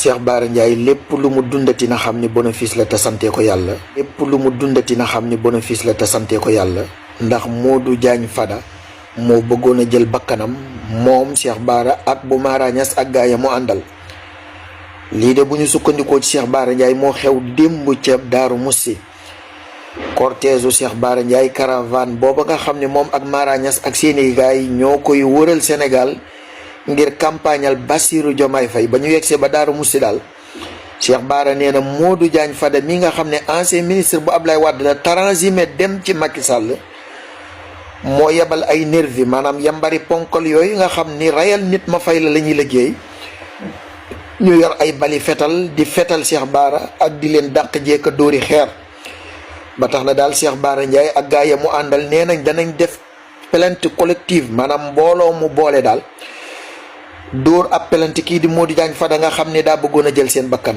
Cheikh Bara Ndiaye lépp lu mu dundati na xam ni bénéfice la te sante ko yàlla. lépp lu mu dundati na xam ni bénéfice la te sante ko yàlla. ndax Modou Diagne Fada moo bëggoon a jël bakkanam moom Cheikh Bara ak bu Mara Niass ak gaaya mu àndal. lii de bu ñu sukkandikoo ci Cheikh Bara Ndiaye moo xew démb ca Daaru Musti cortège u Cheikh Bara Ndiaye caravane booba nga xam ne moom ak Mara Niass ak seeni gaay ñoo koy wëral Sénégal ngir campagnal Bassirou Diomaye Faye ba ñu yegsee ba Daaru Musti daal Cheikh Bara nee na Modou Diagne Fada mi nga xam ne ancien ministre bu Ablaye Wade la transhumé dem ci Macky Sall moo yebal ay nervi maanaam yambari ponkal yooyu nga xam ni rayal nit ma fay la ñuy liggéey ñu yor ay bali fetal di fetal Cheikh Bara ak di leen dàq jeeka dóori xeer ba tax na daal Cheikh Bara Ndiaye ak gaaya mu àndal nee nañ danañ def plainte collective maanaam mbooloo mu boole daal dóor ab plainte kii di Modou Diagne Fada nga xam ne daa bëggoon a jël seen bakkan